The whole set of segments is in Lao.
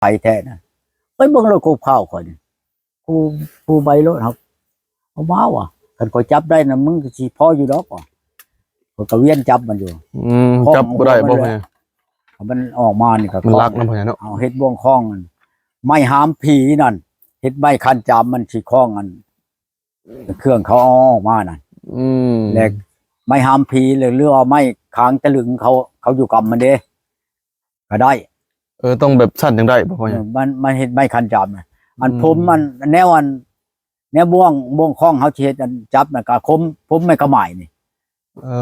ໄປແທ້ນະ. ໄປເບິ່ງໂລດ ກົບຂ່າວຂ້ອຍນີ້ ກູ ກູໃບໂລດ ເຮົາ ເອົາມາວ່າ ຄັນຂ້ອຍຈັບໄດ້ນະ ມຶງກໍຊິພໍຢູ່ດອກວ່າ. ຂ້ອຍກໍວຽນຈັບມັນຢູ່. ອືມ ຂອງ ຈັບບໍ່ໄດ້ບໍ່ ມັນແຫຼະ ພໍ່ໃຫຍ່? ມັນອອກມານີ້ກໍ ມັນລັກນຳພໍ່ໃຫຍ່ເນາະ. ເອົາເຮັດບ່ວງຂອງອັນ ໄມ້ຫາມຜີນັ້ນ ເຮັດໄມ້ຄັນຈາມມັນຊິຂອງອັນ ເຄື່ອງເຂົາເອົາອອກມານັ້ນ. ອືມ ແລະ ໄມ້ຫາມຜີ ຫຼື ຫຼືວ່າໄມ້ຄາງຕະລຶງ ເຂົາ ເຂົາຢູ່ກຳມັນເດ້ ກໍໄດ້. ເອີ ຕ້ອງແບບຊັ້ນຈັ່ງໄດ້ບໍ່ ພໍ່ໃຫຍ່? ເອີ ມັນ ມັນເຮັດໄມ້ຄັນຈາມນະ. ອັນ ອືມ ຜົມ ອັນ ແນວ ອັນ ແນວບ່ວງ ບ່ວງຂອງເຮົາຊິເຮັດອັນຈັບນະ ກະຄົມ ຜົມແມ່ກະໝາຍນີ້. ເອີ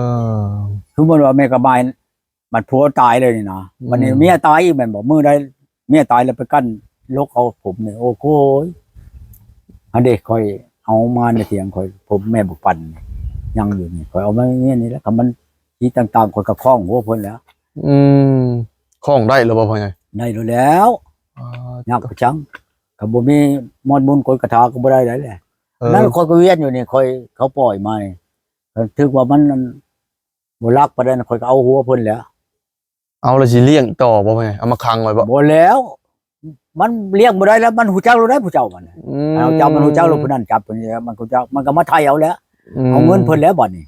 ສົມມຸດວ່າແມ່ກະໝາຍ ບັດຜົວຕາຍເລີຍນີ້ນະ ອືມ ບັດນີ້ເມຍຕາຍອີກແມ່ນບໍ່? ມື້ໃດເມຍຕາຍແລ້ວໄປກັ້ນລົກເອົາຜົມນີ້ ໂອ້ໂຫຍ ອັນເດ້ ຂ້ອຍເອົາມາໃນຖຽງຂ້ອຍ ຜົມແມ່ບັກປັນຍັງຢູ່ນີ້ ຂ້ອຍເອົາມາເມຍນີ້ແຫຼະ. ຄັນມັນຊິຕ່າງໆ ຂ້ອຍກໍຄ້ອງຫົວເພິ່ນແຫຼະ. ອືມ ຄ້ອງໄດ້ແລ້ວບໍ່ ພໍ່ໃຫຍ່? ໄດ້ແລ້ວ ອໍ ຍາກປະຈັ່ງ ກໍບໍ່ມີມອດບຸນກົດກະຖາກໍບໍ່ໄດ້ໃດແຫຼະ. ເອີ ນັ້ນຂ້ອຍກໍວຽນຢູ່ນີ້ ຂ້ອຍ ເຂົາປ່ອຍມານີ້ ຖືກວ່າມັນ ບໍ່ລັກປານໃດ ຂ້ອຍກໍເອົາຫົວເພິ່ນແຫຼະ. ເອົາແລ້ວຊິລ້ຽງຕໍ່ບໍ່ ພໍ່ໃຫຍ່? ເອົາມາຂັງໄວ້ບໍ່? ບໍ່ແລ້ວ ມັນລ້ຽງບໍ່ໄດ້ແລ້ວ ມັນຮູ້ຈັກໂລດໃດ໋ ຜູ້ເຈົ້າມັນ. ອືມ ເອົາ ເຈົ້າມັນຮູ້ຈັກໂລດ ຜູ້ນັ້ນຈັບ ຜູ້ນີ້ມັນຮູ້ຈັກ ມັນກໍມາໄຖ່ເອົາແຫຼະ. ອືມ ເອົາເງິນເພິ່ນແລ້ວບັດນີ້.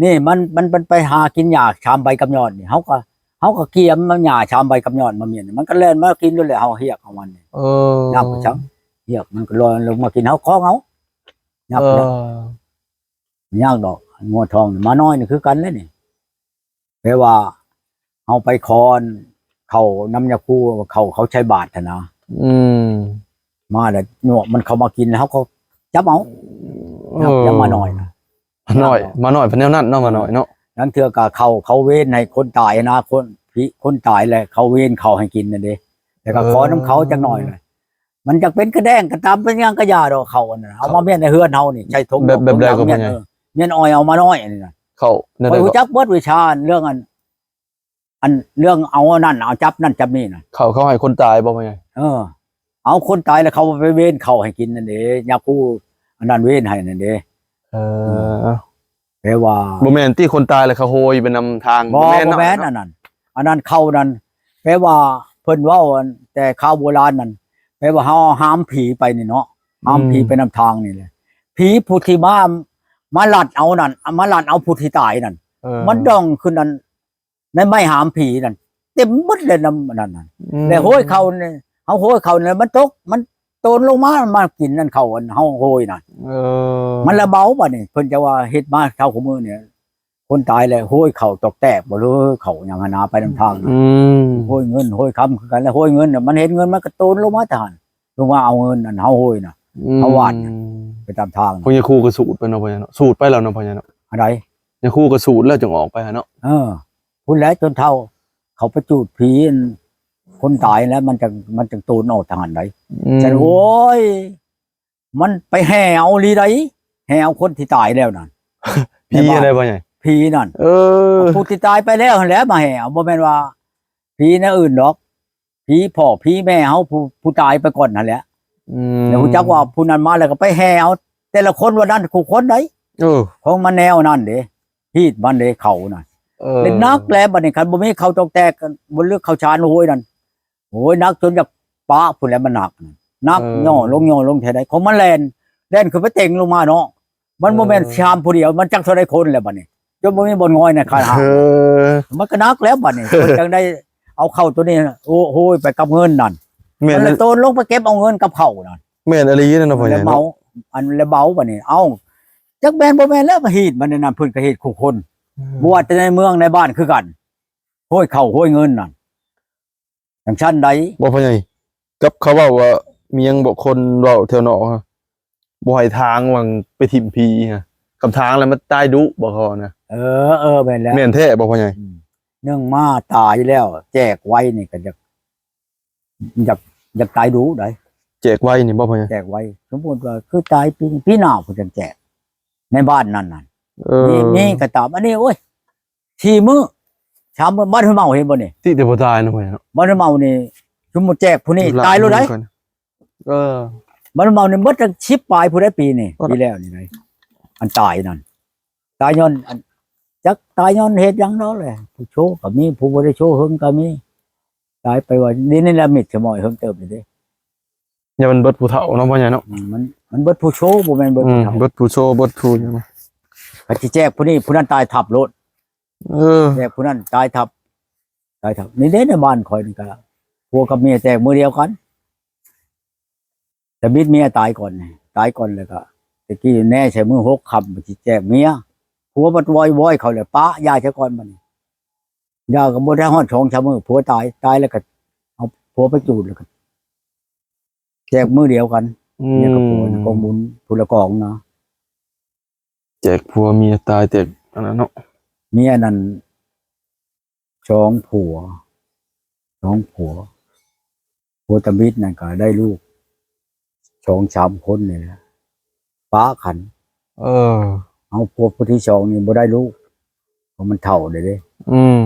ນີ້ມັນ ມັນ ມັນໄປຫາກິນຫຍ້າຊາມໃບກຳຍອດນີ້ ເຮົາກໍ ເຮົາກໍກຽມມັນຫຍ້າຊາມໃບກຳຍອດມາມ້ຽນ ມັນກໍແລ່ນມາກິນໂລດແຫຼະ ເຮົາຮຽກເອົາມັນນີ້. ເອີ ຍາກປະຈັ່ງ ຮຽກມັນກໍລອຍລົງມາກິນ ເຮົາຄອງເອົາ ຍາກ ເອີ ແລ້ວ. ຍາກດອກ ງົວທອງນີ້ ໝານ້ອຍນີ້ຄືກັນແຫຼະນີ້ ແປວ່າເຮົາໄປຂໍເຂົ້ານຳຍາຄູ ເຂົ້າເຂົາໃສ່ບາດຫັ້ນນະ. ອືມ ມາແລ້ວ ຍວກມັນເຂົ້າມາກິນ ເຮົາກໍຈັບເອົາ. ເອີ ຈັບ ຈັບໝານ້ອຍນະ ໝານ້ອຍ ຍາກດອກ ໝານ້ອຍເປັນແນວນັ້ນເນາະ ໝານ້ອຍເນາະ. ລາງເທື່ອກໍເຂົ້າ ເຂົາເວນໃຫ້ຄົນຕາຍນະ ຄົນ ຜີ ຄົນຕາຍແລ້ວເຂົາເວນເຂົ້າໃຫ້ກິນນັ້ນເດ້ ແລ້ວກໍ ເອີ ຂໍນຳເຂົາຈັກໜ້ອຍນະ. ມັນຈັກເປັນກະແດງກະຕຳ ເປັນຫຍັງກະຢ່າດອກ ເຂົ້າອັນນັ້ນ ເອົາມາມ້ຽນໃນເຮືອນເຮົານີ້ ໃສ່ຖົງ ແບບ ແບບໃດກໍ ພໍ່ໃຫຍ່? ເອີ ມ້ຽນອ້ອຍເອົາມານ້ອຍອັນນີ້ນະ ເຂົ້າແນວໃດ? ຂ້ອຍຮູ້ຈັກເບິດວິຊາເລື່ອງອັນ ອັນເລື່ອງເອົາອັນນັ້ນ ເອົາຈັບນັ້ນຈັບນີ້ນະ. ເຂົ້າ ເຂົາໃຫ້ຄົນຕາຍບໍ່ ພໍ່ໃຫຍ່? ເອີ ເອົາຄົນຕາຍແລ້ວ ເຂົາໄປເວນເຂົ້າໃຫ້ກິນນັ້ນເດ້ ຍາຄູອັນນັ້ນເວນໃຫ້ນັ້ນເດ້. ເອີ ເອີ ແປວ່າ ບໍ່ແມ່ນຕິ ຄົນຕາຍແລ້ວເຂົາໂຫຍໄປນຳທາງ? ບໍ່ ບໍ່ແມ່ນ ບໍ່ແມ່ນເນາະ ອັນນັ້ນ ອັນນັ້ນເຂົ້ານັ້ນ ແປວ່າເພິ່ນເວົ້າອັນແຕ່ຄາວໂບລານນັ້ນ ແປວ່າເຮົາຫາມຜີໄປນີ້ເນາະ ຫາມຜີ ອືມ ໄປນຳທາງນີ້ແຫຼະ ຜີຜູ້ທີ່ມາ ມາລັດເອົານັ້ນ ມາລັດເອົາຜູ້ທີ່ຕາຍນັ້ນ ເອີ ມັນດອງຂຶ້ນອັນ ໃນໄມ້ຫາມຜີນັ້ນ ເຕັມໝົດເລີຍນຳອັນນັ້ນນະ. ອືມ ແລ້ວໂຫຍເຂົ້ານີ້ ເຮົາໂຫຍເຂົ້ານີ້ ມັນຕົກ ມັນໂຕນລົງມາ ມາກິນອັນເຂົ້າອັນເຮົາໂຫຍນະ. ເອີ ມັນລະເບົາບັດນີ້ ເພິ່ນຈະວ່າເຮັດມາເທົ່າຄູ່ມື້ນີ້ ຄົນຕາຍແລ້ວໂຫຍເຂົ້າຕອກແຕກບໍ່ເລີຍ ເຂົ້າຫຍັງຫັ້ນນະ ໄປນຳທາງນະ. ອືມ ໂຫຍເງິນໂຫຍຄຳຄືກັນ ແລ້ວໂຫຍເງິນນະ ມັນເຫັນເງິນມັນກະໂຕນລົງມາແຕ່ຫັ້ນ ລົງມາເອົາເງິນອັນເຮົາໂຫຍນະ. ອືມ ເຮົາຫວ່ານນະ ໄປຕາມທາງນະ. ພໍ່ໃຫຍ່ຄູກໍສູດໄປເນາະ ພໍ່ໃຫຍ່ເນາະ ສູດໄປແລ້ວເນາະ ພໍ່ໃຫຍ່ເນາະ. ອັນໃດ? ຍາຄູກໍສູດແລ້ວຈຶ່ງອອກໄປຫັ້ນເນາະ. ເອີ ພຸ້ນແຫຼະ ຈົນເຖົ້າເຂົາໄປຈູດຜີອັນຄົນຕາຍແລ້ວ ມັນຈັ່ງ ມັນຈັ່ງໂຕນອອກທາງຫັ້ນໃດ. ອືມ ຊັ້ນ ໂອ້ຍ ມັນໄປແຫ່ເອົາອີ່ຫຼີໃດ ແຫ່ເອົາຄົນທີ່ຕາຍແລ້ວນັ້ນ. ຜີໃດ ພໍ່ໃຫຍ່? ຜີນັ້ນ. ເອີ ຜູ້ທີ່ຕາຍໄປແລ້ວຫັ້ນແຫຼະມາແຫ່ເອົາ ບໍ່ແມ່ນວ່າຜີແນວອື່ນດອກ ຜີພໍ່ຜີແມ່ເຮົາ ຜູ້ ຜູ້ຕາຍໄປກ່ອນຫັ້ນແຫຼະ. ອືມ ແລ້ວຮູ້ຈັກວ່າຜູ້ນັ້ນມາແລ້ວກໍໄປແຫ່ເອົາແຕ່ລະຄົນວ່ານັ້ນຄູ່ຄົນໃດ. ເອີ ຂອງມັນແນວນັ້ນເດ້ ຮີດມັນເດ້ ເຂົານະ. ເອີ ເປັນໜັກແລ້ວບັດນີ້ ຄັນບໍ່ມີເຂົ້າຕອກແຕກ ບໍ່ເລືອກເຂົ້າສານ ໂອ້ຍ ນັ້ນ ໂອ້ຍ ໜັກຈົນຢາກປະພຸ້ນແຫຼະ ມັນໜັກ ໜັກ. ເອີ ຫຍໍ້ລົງ ຫຍໍ້ລົງແທ້ໃດ ຂອງມັນແລ່ນ ແລ່ນຂຶ້ນໄປເຕັງລົງມາເນາະ. ມັນບໍ່ແມ່ນ ເອີ ຊາມຜູ້ດຽວ ມັນຈັກເທົ່າໃດຄົນແລ້ວບັດນີ້ ຈົນບໍ່ມີບ່ອນງອຍໃນຄານຫາ. ເອີ ມັນກໍໜັກແລ້ວບັດນີ້ ເພິ່ນຈັ່ງໄດ້ເອົາເຂົ້າໂຕນີ້ ໂອ້ ໂຫຍໄປກັບເງິນນັ້ນ. ແມ່ນ ມັນລະໂຕນລົງໄປເກັບເອົາເງິນກັບເຂົ້ານັ້ນ. ແມ່ນອີ່ຫຼີນັ້ນນະ ພໍ່ໃຫຍ່ເນາະ. ອັນລະເບົາບັດນີ້ ເອົ້າ ຈັກແມ່ນບໍ່ແມ່ນແລ້ວ ມາຮີດມັນນັ້ນ ເພິ່ນກໍເຮັດຄູ່ຄົນ. ເອີ ບໍ່ວ່າແຕ່ໃນເມືອງໃນບ້ານຄືກັນ ໂຫຍເຂົ້າໂຫຍເງິນນັ້ນ ຈັ່ງຊັ້ນໃດ ບໍ່ ພໍ່ໃຫຍ່? ກັບເຂົາເວົ້າວ່າ ມີຫຍັງບໍ່ ຄົນເວົ້າແຖວນອກ ບໍ່ໃຫ້ຖາງວ່າໄປຖິ້ມຜີຫັ້ນ ຄັນຖາງແລ້ວມັນຕາຍດຸບໍ່ ເຂົານະ. ເອີ ເອີ ແມ່ນແລ້ວ. ແມ່ນແທ້ບໍ່ ພໍ່ໃຫຍ່? ອືມ ໜຶ່ງມາຕາຍແລ້ວ ແຈກໄວ້ນີ້ກໍຢາກ ຢາກ ຢາກຕາຍດຸໃດ. ແຈກໄວ້ນີ້ບໍ່ ພໍ່ໃຫຍ່? ແຈກໄວ້ ສົມມຸດວ່າຄືຕາຍປີ ປີໜ້າພຸ້ນຈັ່ງແຈກ ໃນບ້ານນັ້ນນະ. ເອີ ມີ ມີກໍຕາມ ອັນນີ້ ໂອ້ຍ ສີ່ມື້ ສາມມື້ ບ້ານຫ້ວຍເມົາ ເຫັນບໍ່ນີ້? ຕິແຕ່ບໍ່ຕາຍນະ ພໍ່ໃຫຍ່ເນາະ. ບ້ານຫ້ວຍເມົານີ້ ສົມມຸດແຈກຜູ້ນີ້ຕາຍໂລດໃດ. ເອີ ບ້ານຫ້ວຍເມົານີ້ໝົດຕັ້ງສິບປາຍຜູ້ໃດປີນີ້ ປີແລ້ວນີ້ໃດ ອັນຕາຍນັ້ນ ຕາຍຍ້ອນອັນ ຈັກຕາຍຍ້ອນເຫດຫຍັງເນາະແຫຼະ ຜູ້ໂຊກໍມີ ຜູ້ບໍ່ໄດ້ໂຊເຫິງກໍມີ. ຕາຍໄປວ່ານີ້ ນີ້ລະມິດສະໝອຍເຫິງເຕີບນີ້ເດ້. ຢ່າມັນເບິດຜູ້ເຖົ້າເນາະ ພໍ່ໃຫຍ່ເນາະ. ອືມ ມັນ ມັນເບິດຜູ້ໂຊ ບໍ່ແມ່ນເບິດ ອືມ ຜູ້ເຖົ້າ ເບິດຜູ້ໂຊ ເບິດຜູ້ຫຍັງ. ຄັນຊິແຈກຜູ້ນີ້ ຜູ້ນັ້ນຕາຍທັບໂລດ. ເອີ ແຈກຜູ້ນັ້ນຕາຍທັບ ຕາຍທັບ. ນີ້ເດ້ໃນບ້ານຂ້ອຍນີ້ກະ ຜົວກັບເມຍແຈກມື້ດຽວກັນ. ຕາບິດເມຍຕາຍກ່ອນ ຕາຍກ່ອນແລ້ວກະ ແຕ່ກີ້ແນ່ໃສ່ມື້ຫົກຄ່ຳ ຊິແຈກເມຍ. ຜົວບັດວອຍໆ ເຂົາແລ້ວ ປະ ຢ່າຊະກ່ອນບັດນີ້. ຢ່າກໍບໍ່ໄດ້ຮອດສອງສາມມື້ ຜົວຕາຍ ຕາຍແລ້ວກໍເອົາຜົວໄປຈູດ ແລ້ວກໍແຈກມື້ດຽວກັນ. ອືມ ເມຍກັບຜົວນະ ກອງບຸນ ຜູ້ລະກອງນະ. ແຈກຜົວເມຍຕາຍ ແຈກອັນນັ້ນເນາະ. ເມຍນັ້ນ ສອງຜົວ ສອງຜົວ ຜົວຕາບິດນັ້ນກໍໄດ້ລູກສອງສາມຄົນນີ້ແຫຼະ ປະກັນ. ເອີ ເອົາຜົວຜູ້ທີສອງນີ້ບໍ່ໄດ້ລູກ ເພາະມັນເຖົ້າແລ້ວເດ້. ອືມ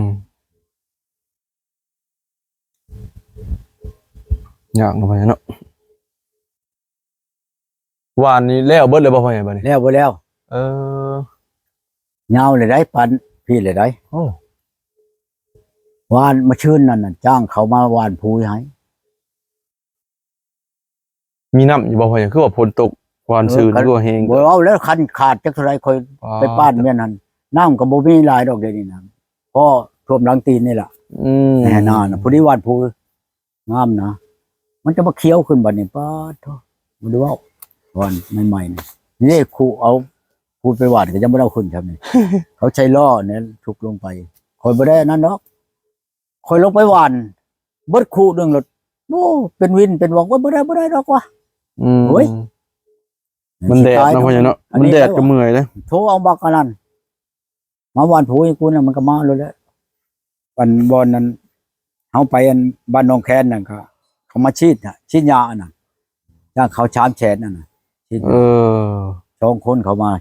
ຍາກເນາະ ພໍ່ໃຫຍ່ເນາະ. ຫວ່ານນີ້ແລ້ວເບິດແລ້ວບໍ່ພໍ່ໃຫຍ່ ບັດນີ້? ແລ້ວເບິດແລ້ວ. ເອີ ຍາວເລີຍໄດ໋ ປານພີ້ເລີຍໄດ໋. ໂອ້ ຫວ່ານມາຊືນນັ້ນນະ ຈ້າງເຂົາມາຫວ່ານພູໃຫ້. ມີນ້ຳຢູ່ບໍ່ພໍ່ໃຫຍ່? ຄືວ່າຝົນຕົກຫວ່ານຊືນ ເອີ ຄືວ່າແຮງ. ບໍ່ເວົ້າແລ້ວ ຄັນຂາດຈັກເທົ່າໃດ ຂ້ອຍ ປາດ ໄປປ້ານແມ່ນຫັ້ນ ນ້ຳກໍບໍ່ມີຫຼາຍດອກດຽວນີ້ນະ ພໍຖ້ວມຫຼັງຕີນນີ້ລະ. ອືມ ໃນຫັ້ນນະ ພໍດີຫວ່ານພູ ງາມນະ ມັນຈະມາຂຽວຂຶ້ນບັດນີ້. ປາດໂທ້ ບໍ່ໄດ້ເວົ້າ ຫວ່ານໃໝ່ໆນີ້ ເດ້ ຄູເອົາ ຄູໄປຫວ່ານກໍຍັງບໍ່ໄດ້ເອົາຂຶ້ນຊ້ຳນີ້. ເຂົາໃຊ້ລໍ້ນີ້ທຸກລົງໄປ ຂ້ອຍບໍ່ໄດ້ອັນນັ້ນດອກ. ຂ້ອຍລົງໄປຫວ່ານເບິດຄູໜຶ່ງໂລດ ໂອ້ ເປັນວິນເປັນວອກ ໂອ້ຍ ບໍ່ໄດ້ ບໍ່ໄດ້ດອກວ່າ. ອືມ ໂອ້ຍ ມັນແດດເນາະ ມັນຊິຕາຍເນາະ ພໍ່ໃຫຍ່ເນາະ. ອັນນີ້ ມັນແດດກໍເມື່ອຍເດ້. ໂທເອົາບັກອັນນັ້ນ ມາຫວ່ານຜູໃຫ້ກູນະ ມັນກໍມາໂລດແຫຼະ. ອັນບ່ອນນັ້ນ ເຮົາໄປອັນບ້ານໜອງແຄນນັ້ນ ກໍເຂົາມາສີດນະ ສີດຢາອັນນັ້ນ ຈ້າງເຂົາສາມແສນນັ້ນນະ ສີດ. ເອີ ສອງຄົນເຂົາມາ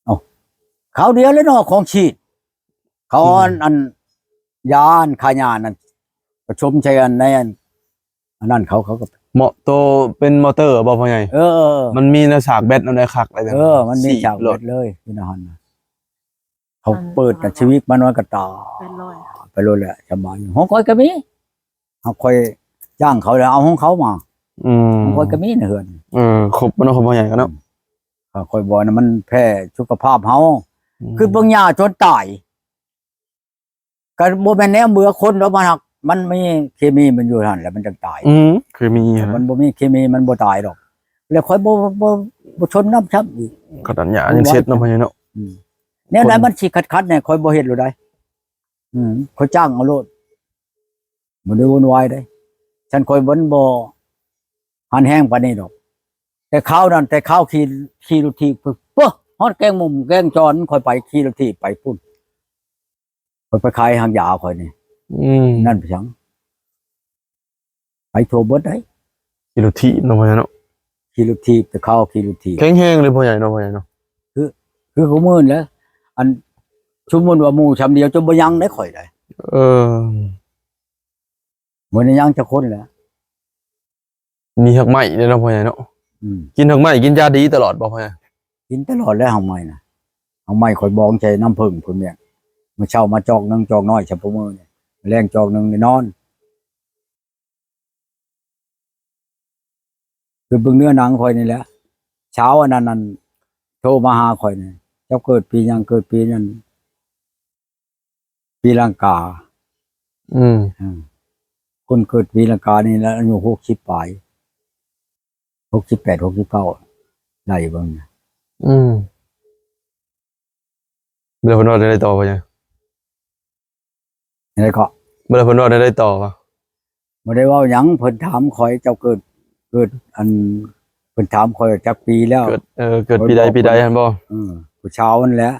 ເອົ້າ ຄາວດຽວເລີຍເນາະ ຂອງສີດ ເຂົາ ອືມ ອັນ ອັນ ຢາອັນຂ້າຫຍ້ານັ້ນ ປະສົມໃສ່ອັນໃນອັນ ອັນນັ້ນ ເຂົາ ເຂົາກໍ ເມາະໂຕເປັນມໍເຕີບໍ່ພໍ່ໃຫຍ່? ເອີ ມັນມີແນວສາກແບັດນຳໄດ້ຄັກເລີຍ. ເອີ ມັນມີສາກແບັດເລີຍຢູ່ໃນຫັ້ນນະ. ເຂົາເປີດກັນຊີວິດມັນ ມັນກໍຕາຍໄປໂລດແຫຼະ ສະບາຍ. ຂອງຂ້ອຍກໍມີ ເຮົາ ຂ້ອຍຈ້າງເຂົາແລ້ວເອົາຂອງເຂົາມາ. ອືມ ຂອງຂ້ອຍກໍມີໃນເຮືອນ. ເອີ ຄົບເນາະ ຂອງພໍ່ໃຫຍ່ກໍເນາະ. ອືມ ຂ້ອຍບອກນະ ມັນແພ້ສຸຂະພາບເຮົາ. ອືມ ຄືເບິ່ງຫຍ້າຈົນຕາຍ ກໍບໍ່ແມ່ນແນວເບື່ອຄົນດອກ ມັນຫາກ ມັນມີເຄມີມັນຢູ່ຫັ້ນແຫຼະ ມັນຈັ່ງຕາຍ. ອືມ ເຄມີຫັ້ນນະ ມັນບໍ່ມີເຄມີມັນບໍ່ຕາຍດອກ. ແລ້ວຂ້ອຍບໍ່ ບໍ່ ບໍ່ຊົນນຳຊ້ຳອີກ ຂະໜາດຫຍ້າຍັງເຊັດເນາະ ພໍ່ໃຫຍ່ເນາະ. ອືມ ແນວໃດມັນຊິຂັດໆແດ່ ຂ້ອຍບໍ່ເຮັດໂລດໃດ. ອືມ ຂ້ອຍຈ້າງເອົາໂລດ ບໍ່ໄດ້ວຸ່ນວາຍເດ້. ຊັ້ນຂ້ອຍມັນບໍ່ຫັນແຮງປານນີ້ດອກ. ແຕ່ຄາວນັ້ນ ແຕ່ຄາວຂີ່ ຂີ່ລົດຖີບ ປະ ຮອດແກງມຸມແກງຈອນ ຂ້ອຍໄປຂີ່ລົດຖີບໄປພຸ້ນ ຂ້ອຍໄປຂາຍຫາງຢາຂ້ອຍນີ້. ອືມ ນັ້ນເປັນຫຍັງ ໄປທົ່ວເບິດໃດ໋. ຂີ່ລົດຖີບເນາະ ພໍ່ໃຫຍ່ເນາະ. ຂີ່ລົດຖີບ ແຕ່ຄາວຂີ່ລົດຖີບ ແຂງແຮງເລີຍພໍ່ໃຫຍ່ເນາະ ພໍ່ໃຫຍ່ເນາະ. ຄື ຄືຂອງມື້ແຫຼະ ອັນ ສົມມຸດວ່າໝູ່ຊ່ຳດຽວ ຈົນບໍ່ຍັງໄດ້ຂ້ອຍໄດ໋. ເອີ ບໍ່ໄດ້ຍັງຈັກຄົນແຫຼະ. ມີຮາກໄມ້ເດ້ເນາະ ພໍ່ໃຫຍ່ເນາະ. ອືມ ກິນຮາກໄມ້ ກິນຢາດີຕະຫຼອດບໍ່ພໍ່ໃຫຍ່? ກິນຕະຫຼອດແຫຼະ ຮາກໄມ້ນະ. ຮາກໄມ້ຂ້ອຍບອງໃສ່ນ້ຳເຜິ້ງພຸ້ນແມ່ນ. ມື້ເຊົ້າມາຈອກໜຶ່ງ ຈອກນ້ອຍ ຊຳປະມື້ນີ້ ແລງຈອກໜຶ່ງ ໄດ້ນອນ. ຄືເບິ່ງເນື້ອໜັງຂ້ອຍນີ້ແຫຼະ. ຊາວອັນນັ້ນ ອັນ ໂທມາຫາຂ້ອຍນີ້ ເຈົ້າເກີດປີຫຍັງ? ເກີດປີນັ້ນ ປີລາງກາ. ອືມ ອືມ ຄົນເກີດປີລາງການີ້ລະອາຍຸຫົກສິບປາຍ ຫົກສິບແປດ ຫົກສິບເກົ້າ ໄລ່ເບິ່ງ. ອືມ ແລ້ວເພິ່ນວ່າແນວໃດຕໍ່ ພໍ່ໃຫຍ່? ແນວໃດເກາະ? ແລ້ວເພິ່ນວ່າແນວໃດຕໍ່? ບໍ່ໄດ້ເວົ້າຫຍັງ ເພິ່ນຖາມຂ້ອຍ ເຈົ້າເກີດ ເກີດ ອັນ ເພິ່ນຖາມຂ້ອຍວ່າຈັກປີແລ້ວ? ເກີດ ເອີ ເກີດປີໃດ ປີໃດຫັ້ນບໍ່? ເອີ ຜູ້ຊາວຫັ້ນແຫຼະ.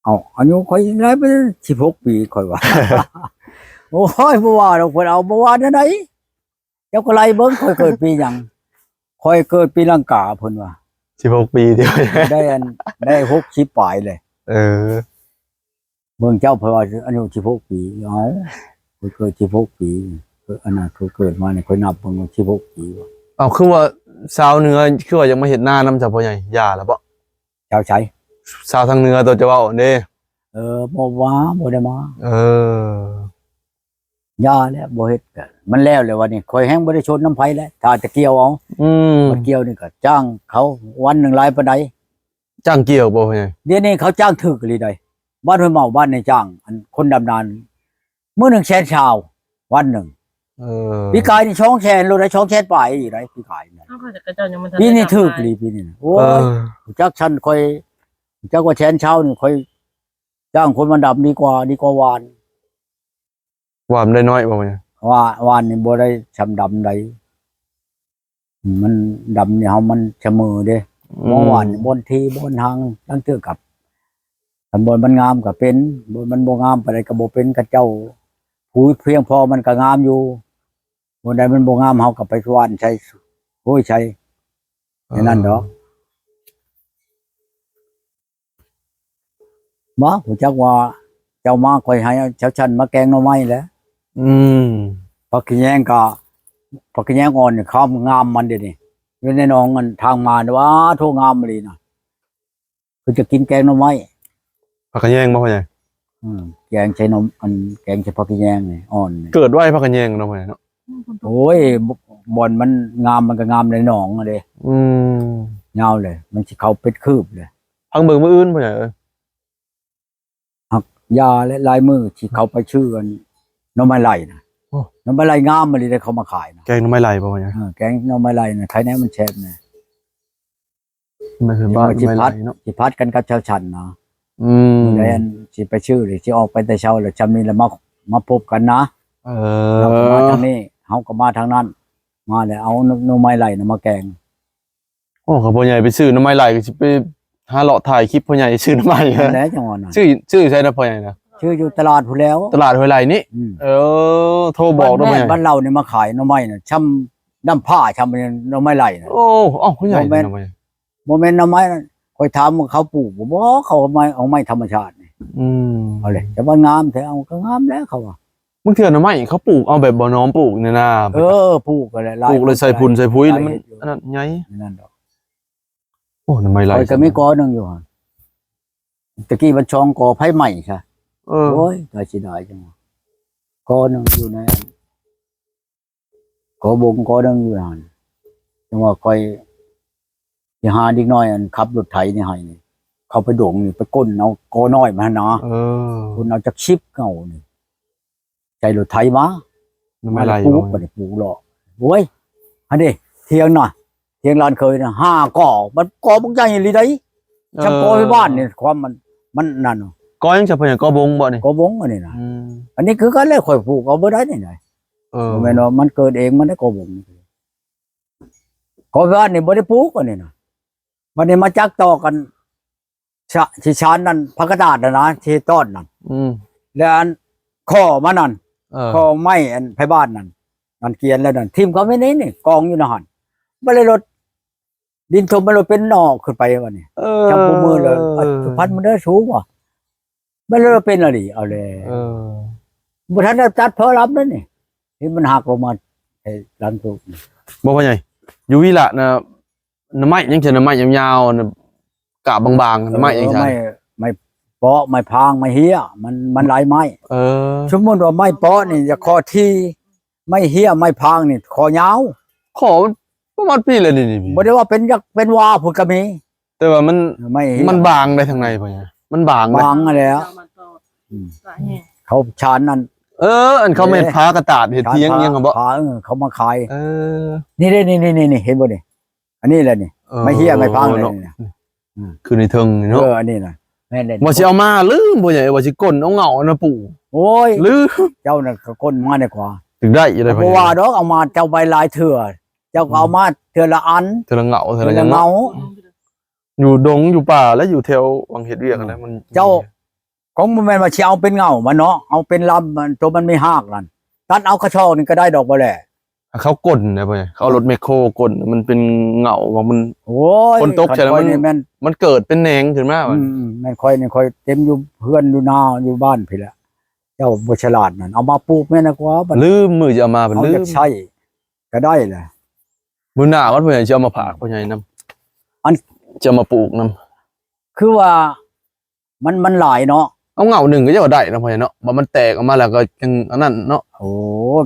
ເອົ້າ ອາຍຸຂ້ອຍຫຼາຍໄປ ສິບຫົກປີ ຂ້ອຍວ່າ. ໂອ້ຍ ບໍ່ວ່າດອກ ເພິ່ນເອົາ ບໍ່ວ່າແນວໃດ. ເຈົ້າກໍໄລ່ເບິ່ງ ຂ້ອຍເກີດປີຫຍັງ? ຂ້ອຍເກີດປີລາງກາ ເພິ່ນວ່າ. ສິບຫົກປີດຽວ ໄດ້ອັນ ໄດ້ຫົກສິບປາຍເລີຍ. ເອີ ເບິ່ງເຈົ້າ ເພິ່ນວ່າອາຍຸສິບຫົກປີ. ເອົ້າ ຂ້ອຍເກີດສິບຫົກປີ ອັນນັ້ນ ຂ້ອຍເກີດມານີ້ ຂ້ອຍນັບເບິ່ງ ສິບຫົກປີ. ເອົ້າ ຄືວ່າຊາວເໜືອ ຄືວ່າຢາກມາເຮັດນານຳ ຊາວພໍ່ໃຫຍ່ ຢ່າລະບໍ? ຊາວໃສ? ຊາວທາງເໜືອ ໂຕເຈົ້າເວົ້າຫັ້ນເດ້. ເອີ ບໍ່ວ່າ ບໍ່ໄດ້ມາ. ເອີ ຢ່າແລ້ວ ບໍ່ເຮັດກະມັນແລ້ວແລ້ວ ວັນນີ້ຂ້ອຍແຮງບໍ່ໄດ້ຊົນນຳໃຜແລ້ວ ຖ້າແຕ່ກ່ຽວເອົາ. ອືມ ບັດກ່ຽວນີ້ກໍຈ້າງເຂົາວັນໜຶ່ງຫຼາຍປານໃດ? ຈ້າງກ່ຽວບໍ່ ພໍ່ໃຫຍ່? ດຽວນີ້ເຂົາຈ້າງຖືກອີ່ຫຼີໃດ໋ ບ້ານຫ້ວຍເໝົາ ບ້ານໃນຈ້າງ ອັນຄົນດຳນາ ມື້ໜຶ່ງແສນຊາວ ວັນໜຶ່ງ. ເອີ ປີກາຍນີ້ສອງແສນໂລດ ໄດ້ສອງແສນປາຍອີກໃດ໋ ປີກາຍນີ້. ເອົາ ເຂົາເຈົ້າຍັງບໍ່ທັນ ປີນີ້ຖືກອີ່ຫຼີ ປີນີ້ນະ. ໂອ້ຍ ເອີ ຮູ້ຈັກຊັ້ນ ຂ້ອຍ ຮູ້ຈັກວ່າແສນຊາວນີ້ ຂ້ອຍຈ້າງຄົນມາດຳດີກວ່າ ດີກວ່າຫວ່ານ. ຫວ່ານໄດ້ນ້ອຍບໍ່? ຫວ່ານ ຫວ່ານນີ້ບໍ່ໄດ້ຊ່ຳດຳໃດ ມັນດຳນີ້ເຮົາມັນສະເໝີເດ້. ອືມ ບໍ່ຫວ່ານບ່ອນທີ່ບ່ອນຫາງ ລາງເທື່ອກັບ ຄັນບ່ອນມັນງາມກໍເປັນ ບ່ອນມັນບໍ່ງາມປານໃດກໍບໍ່ເປັນ. ເຂົາເຈົ້າປູພຽງພໍມັນກໍງາມຢູ່ ບ່ອນໃດມັນບໍ່ງາມ ເຮົາກໍໄປຫວ່ານໃສ່ ໂຮຍໃສ່ ແນວນັ້ນດອກ. ເອີ ບໍ່ຮູ້ຈັກວ່າເຈົ້າມາ ຂ້ອຍໃຫ້ເຈົ້າຊັ້ນມາແກງໜໍ່ໄມ້ແຫຼະ. ອືມ ຜັກຂະແຍງກໍ ຜັກຂະແຍງອ່ອນນີ້ ຄວາມງາມມັນດຽວນີ້ ຢູ່ໃນໜອງ ອັນທາງມານີ້ ວ້າ ໂທ ງາມອີ່ຫຼີນະ. ເພິ່ນຈະກິນແກງໜໍ່ໄມ້ ຜັກຂະແຍງບໍ່ ພໍ່ໃຫຍ່? ອືມ ແກງໃສ່ໜໍ່ ອັນແກງໃສ່ຜັກຂະແຍງນີ້ອ່ອນນີ້ ເກີດໄວຜັກຂະແຍງເນາະ ພໍ່ໃຫຍ່ເນາະ. ໂອ້ຍ ບ່ອນມັນງາມ ມັນກໍງາມໃນໜອງຫັ້ນເດ້. ອືມ ຍາວເລີຍ ມັນຊິເຂົ້າເປັດຄືບເລີຍ. ພັງເບິ່ງມື້ອື່ນ ພໍ່ໃຫຍ່ເອີຍ. ຮັກຢາແລະ ຫຼາຍມື້ທີ່ເຂົາໄປຊື້ອັນໜໍ່ໄມ້ໄລ່ນະ. ໂອ້ ໜໍ່ໄມ້ໄລ່ງາມອີ່ຫຼີເດ້ ເຂົາມາຂາຍນະ. ແກງໜໍ່ໄມ້ໄລ່ບໍ່ ພໍ່ໃຫຍ່? ເອີ ແກງໜໍ່ໄມ້ໄລ່ນະ ໄທແນວມັນແຊບນະ. ໄມ້ພື້ນບ້ານ ໜໍ່ໄມ້ໄລ່ເນາະ ຊິຜັດກັນກັບເຊົາຊັ້ນນະ. ອືມ ມື້ໃດອັນຊິໄປຊື້ ຊິອອກໄປແຕ່ເຊົ້າແລ້ວ ຊ່ຳນີ້ລະມາ ມາພົບກັນນະ. ເອີ ລາວກໍມາທາງນີ້ ເຮົາກໍມາທາງນັ້ນ ມາແລ້ວເອົາໜໍ່ໄມ້ໄລ່ນະມາແກງ. ໂອ້ ຄັນພໍ່ໃຫຍ່ໄປຊື້ໜໍ່ໄມ້ໄລ່ ກໍຊິໄປຫາເລາະຖ່າຍຄລິບພໍ່ໃຫຍ່ຊື້ໜໍ່ໄມ້. ນັ້ນແຫຼະ ຈັ່ງວ່ານັ້ນ ຊື້ ຊື້ໃສນະພໍ່ໃຫຍ່ນະ? ຊື້ຢູ່ຕະຫຼາດພຸ້ນແຫຼ້ວ ຕະຫຼາດຫ້ວຍໄລ່ນີ້. ອືມ ເອີ ໂທບອກເດີພໍ່ໃຫຍ່. ບ້ານເຮົານີ້ມາຂາຍໜໍ່ໄມ້ນະ ຊ່ຳ ນ້ຳພ້າ ຊ່ຳໜໍ່ໄມ້ໄລ່ນະ. ໂອ້ ເອົ້າ ຄືໃຫຍ່ ບໍ່ແມ່ນ ໜໍ່ໄມ້ ບໍ່ແມ່ນໜໍ່ໄມ້ນະ ຂ້ອຍຖາມວ່າເຂົາປູກບໍ່? ບໍ່ ເຂົາເອົາໄມ້ ເອົາໄມ້ທຳມະຊາດນີ້. ອືມ ເອົາເລີຍ ແຕ່ວ່າງາມແທ້ ເອົາ ກໍງາມແລ້ວ ເຂົາວ່າ. ບາງເທື່ອໜໍ່ໄມ້ເຂົາປູກເອົາແບບບໍ່ນ້ອມປູກນີ້ນະ. ເອີ ປູກກໍແລ້ວ ປູກແລ້ວໃສ່ຝຸ່ນໃສ່ປຸຍ ແລ້ວມັນອັນນັ້ນໃຫຍ່ ນັ້ນດອກ. ໂອ້ ໜໍ່ໄມ້ໄລ່ ຂ້ອຍກໍມີກໍໜຶ່ງຢູ່ຫັ້ນ ຕະກີ້ມັນຊ່ອງກໍໄຟໄໝ້ຊະ. ເອີ ໂອ້ຍ ຕາຍເສຍດາຍຈັ່ງວ່າ ກໍໜຶ່ງຢູ່ໃນ ກໍບົງກໍໜຶ່ງຢູ່ຫັ້ນ ຈັ່ງວ່າຂ້ອຍຊິຫາເດັກນ້ອຍອັນຂັບລົດໄຖນີ້ໃຫ້ນີ້ ເຂົ້າໄປດົງນີ້ ໄປກົ້ນເອົາກໍນ້ອຍມາຫັ້ນນະ. ເອີ ກົ້ນເອົາຈັກສິບເຫງົ້ານີ້ ໃສ່ລົດໄຖມາ ໜໍ່ໄມ້ໄລ່ ມາແລ້ວປູກ ບໍ່ ບັດນີ້ປູກເລາະ. ໂອ້ຍ ຫັ້ນເດ້ ຖຽງນະ ຖຽງຫຼານເຂີຍນະ ຫ້າກໍ ມັນກໍບັກໃຫຍ່ອີ່ຫຼີໃດ໋. ເອີ ຊ່ຳກໍໃນບ້ານນີ້ ຄວາມມັນ ມັນນັ້ນ ກໍຫຍັງຊະ ພໍ່ໃຫຍ່? ກໍບົງບໍ່ນີ້? ກໍບົງອັນນີ້ນະ. ອືມ ອັນນີ້ຄືກັນແຫຼະ ຂ້ອຍປູກເອົາບໍ່ໄດ້ນີ້ນະ. ເອີ ບໍ່ແມ່ນວ່າມັນເກີດເອງມັນໄດ້ກໍບົງ. ກໍບ້ານນີ້ບໍ່ໄດ້ປູກອັນນີ້ນະ ບັດນີ້ມາຈັກຕໍ່ກັນ ຊະ ທີ່ຊານນັ້ນ ຜັກກະຕາດຫັ້ນນະ ທີ່ຕ້ອນນັ້ນ. ອືມ ແລ້ວອັນ ຂໍ້ມັນນັ້ນ ເອີ ຂໍ້ໄມ້ອັນໄຜບ້ານນັ້ນ ອັນກຽນແລ້ວນັ້ນ ຖິ້ມເຂົ້າໄວ້ໃນນີ້ ກອງຢູ່ໃນຫັ້ນ. ບັດແລ້ວລົດ ດິນຖົມມັນໂລດເປັນໜໍ່ຂຶ້ນໄປບັດນີ້. ເອີ ຈຳຜູ້ມືເລີຍ ເອີ ອັດ ພັນມັນເດີສູງວ່າ ມັນເລີຍເປັນອີ່ຫຼີ. ເອົາແລ້ວ ເອີ ບໍ່ທັນໄດ້ຕັດເພີລຳເດ້ນີ້ ທີ່ມັນຫັກລົງມາໃສ່ຫຼັງໂຕ. ບໍ່ ພໍ່ໃຫຍ່ ຢູ່ວິລະນະ ໜໍ່ໄມ້ຍັງເທື່ອ ໜໍ່ໄມ້ຍາວໆນະ ກາບບາງໆ ໜໍ່ໄມ້ຫຍັງຊັ້ນ ເອີ ໄມ້ ໄມ້ເປາະ ໄມ້ພາງ ໄມ້ເຫ້ຍ ມັນ ມັນຫຼາຍໄມ້. ເອີ ສົມມຸດວ່າໄມ້ເປາະນີ້ຈະຂໍ້ຖີ່ ໄມ້ເຫ້ຍ ໄມ້ພາງນີ້ຂໍ້ຍາວ ຂໍ້ມັນປະມານປີແລ້ວນີ້ ນີ້ ບໍ່ໄດ້ວ່າເປັນຍັກເປັນວາພຸ້ນກໍມີ ແຕ່ວ່າມັນ ເອີ ໄມ້ເຫ້ຍ ມັນບາງໄດ໋ທາງໃນ ພໍ່ໃຫຍ່ ມັນບາງໄດ໋ ບາງຫັ້ນແຫຼະ. ອືມ ເຂົາຊານນັ້ນ ເອີ ອັນເຂົາແມ່ນ ເອີ ຜາກະຕາດເຮັດ ຊານ ພຽງ ຜາ ຫຍັງຫັ້ນບໍ່ ຜາ ເອີ ເຂົາມາຂາຍ. ເອີ ນີ້ເດ້ ນີ້ໆໆ ເຫັນບໍ່ນີ້? ອັນນີ້ແຫຼະນີ້ ເອີ ໄມ້ເຫ້ຍໄມ້ພາງນີ້ນະ ອືມ ຄືໃນເທິງນີ້ເນາະ. ເອີ ອັນນີ້ນະ ແມ່ນເດ້ ວ່າຊິເອົາມາລືມ ພໍ່ໃຫຍ່ ວ່າຊິກົ້ນເອົາເຫງົ້ານະປູກ. ໂອ້ຍ ລືມ ເຈົ້ານະກໍກົ້ນມາດີກວ່າ ຖືກໄດ້ຢູ່ໃດ໋ ບໍ່ວ່າດອກ ເອົາມາເຈົ້າໄປຫຼາຍເທື່ອ ເຈົ້າກໍເອົາມາເທື່ອລະອັນ ເທື່ອລະເຫງົ້າ ເທື່ອລະຫຍັງເນາະ. ອືມ ຢູ່ດົງຢູ່ປ່າ ແລະ ຢູ່ແຖວວັງເຮັດວຽກຫັ້ນແຫຼະ ມັນ ເຈົ້າ ຂອງບໍ່ແມ່ນວ່າຊິເອົາເປັນເຫງົ້າມັນເນາະ ເອົາເປັນລຳ ອັນໂຕມັນມີຮາກນັ້ນ ຕັດເອົາກະຊອກນີ້ກໍໄດ້ດອກບໍ່ແຫຼະ. ເຂົາກົ້ນນະ ເຂົາເອົາລົດແມັກໂຄກົ້ນ ມັນເປັນເຫງົ້າວ່າມັນ ໂອ້ຍ ຝົນຕົກໃສ່ແລ້ວມັນ ມັນເກີດເປັນແໜງຂຶ້ນມາ. ອືມ ແມ່ນ ຂ້ອຍນີ້ ຂ້ອຍເຕັມຢູ່ເຮືອນຢູ່ນາຢູ່ບ້ານພີ້ແຫຼະ ເຈົ້າບໍ່ສະຫຼາດນັ້ນ ເອົາມາປູກແມ່ນກວ່າ ລືມ ມື້ຈະເອົາມາ ເພິ່ນລືມ ເອົາຈາກໃຊ້ກໍໄດ້ແຫຼະ. ມື້ໜ້າວັນຜູ້ໃຫຍ່ຊິເອົາມາຝາກພໍ່ໃຫຍ່ນຳ ອັນ ຈະເອົາມາປູກນຳ ຄືວ່າ ມັນ ມັນຫຼາຍເນາະ ເອົາເຫງົ້າໜຶ່ງກໍຈະວ່າໄດ້ເນາະ ພໍ່ໃຫຍ່ເນາະ ວ່າມັນແຕກອອກມາແລ້ວກໍຈັ່ງອັນນັ້ນເນາະ. ໂອ້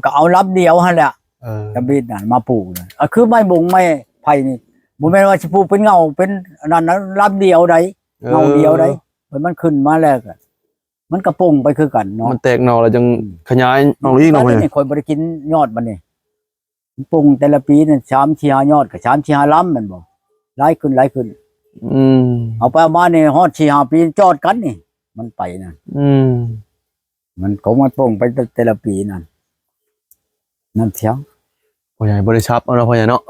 ກໍເອົາລຳດຽວຫັ້ນແຫຼະ ເອີ ຕະບິດນັ້ນມາປູກນະ ອາ ຄືໄມ້ບົງໄມ້ໄຜ່ນີ້ ບໍ່ແມ່ນວ່າຊິປູກເປັນເຫງົ້າເປັນອັນນັ້ນນະ ລຳດຽວໃດ ເອີ ເຫງົ້າດຽວໃດ ເອີ ມັນຂຶ້ນມາແລ້ວກໍ ມັນກໍປົ່ງໄປຄືກັນເນາະ ມັນແຕກໜໍ່ແລ້ວຈັ່ງ ອືມ ຂະຫຍາຍອອກອີກເນາະ. ນີ້ຂ້ອຍບໍ່ໄດ້ກິນຍອດມັນນີ້ ມັນປົ່ງແຕ່ລະປີນັ້ນ ສາມສີ່ຫ້າຍອດ ກໍສາມສີ່ຫ້າລຳແມ່ນບໍ່ ຫຼາຍຂຶ້ນ ຫຼາຍຂຶ້ນ ອືມ ເອົາໄປເອົາມານີ້ ຮອດສີ່ຫ້າປີຈອດກັນນີ້ ມັນໄປນະ ອືມ ມັນກໍມາປົ່ງໄປແຕ່ລະປີນັ້ນ ນັ້ນເສຍ ພໍ່ໃຫຍ່ບໍລິສັດເອົາເນາະ ພໍ່ໃຫຍ່ເນາະ.